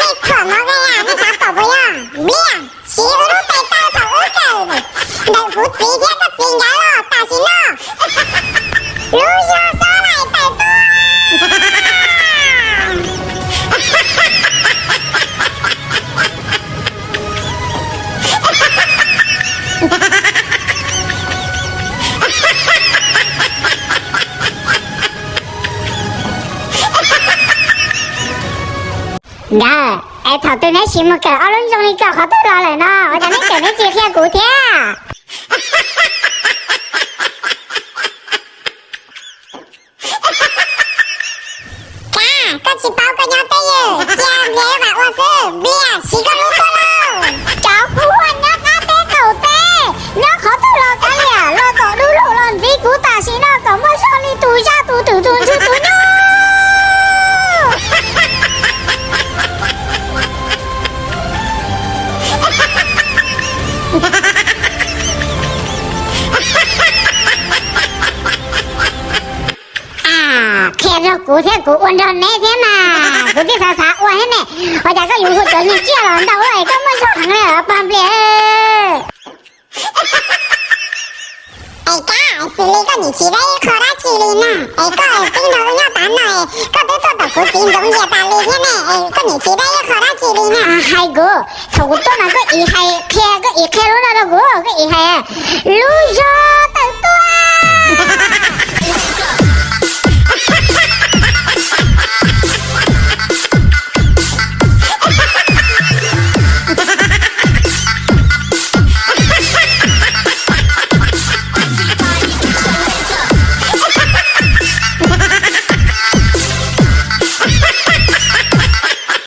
န့ ເທາະມອກໄງອະ ແມ່ສາວເປົ່າບໍ່ຍອມ ເບຍ ຊິອຸລຸໄຕເຕົ້າເຖົ້າເອີຍເກີນ ໄດ້ຜູ້ຕີເທຍກັບສີນຢາຫຼໍ່ຕາຊິນອ ລູໂຊໂຊໄຫຼໄຕໂຕ ເດີ ໄອ້ເຖົ້າຕື້ນາຍຊິມເກີດເອົາລຸງຈົງນີ້ກໍຂໍໂທດລະເລີຍເນາະ ວ່າຈະໄດ້ເກີດໃນຈີເຄຍກູເທຍ ກາ ກໍຊິເປົ່າກໍຍອມເຕເຢີ ຈຽມເລວ່າອວດຊື່ ເບຍ ຊິກໍຮູ້ຕົວລາວ ຈອກຫົວຍອດອາເຕເກົາເຕ ຍອດຂໍໂທດລະກາເລຍ ລະກໍດູລູກຫຼອນຟີກູຕາຊິນອ ກໍມາຊອລີຕູຢາຕູຕູຕູຊູຕູໂຍ ອ່າ ເຄຍດອກກູເທຍ ກູອ້ວນດອນແນ່ເທຍນາ ກູຕິສາສາອ້ວນແນ່ ວ່າຈະກໍຢູ່ຫົວຈົນນີ້ເຈ້ຍຫຼອນເຕົາເອີຍ ກໍມາຊອກຫາງແລ້ວປາມເບຍ ເອີຍ ກາ ຊິລີກໍໜີຊິໄດ້ຂໍລາຊິລີນະ ເອີຍ ກໍເອີຍ ຕິງໂດຍຍອດຕາໜ້ອຍ ກໍໄດ້ຕົວດອກກູຈິງຈົງເຢຍຕາລີເທຍແນ່ ເອີຍ ກໍໜີຊິໄດ້ຂໍລາຊິລີນະ ອາ ໄຮກູ ເຂົາກູຕົວນະ ກໍອີໄຮ ເຄຍ ກໍອີເຄຍ ລູນະ ດອກກູ ກໍອີໄຮ ລູໂຊໂຕ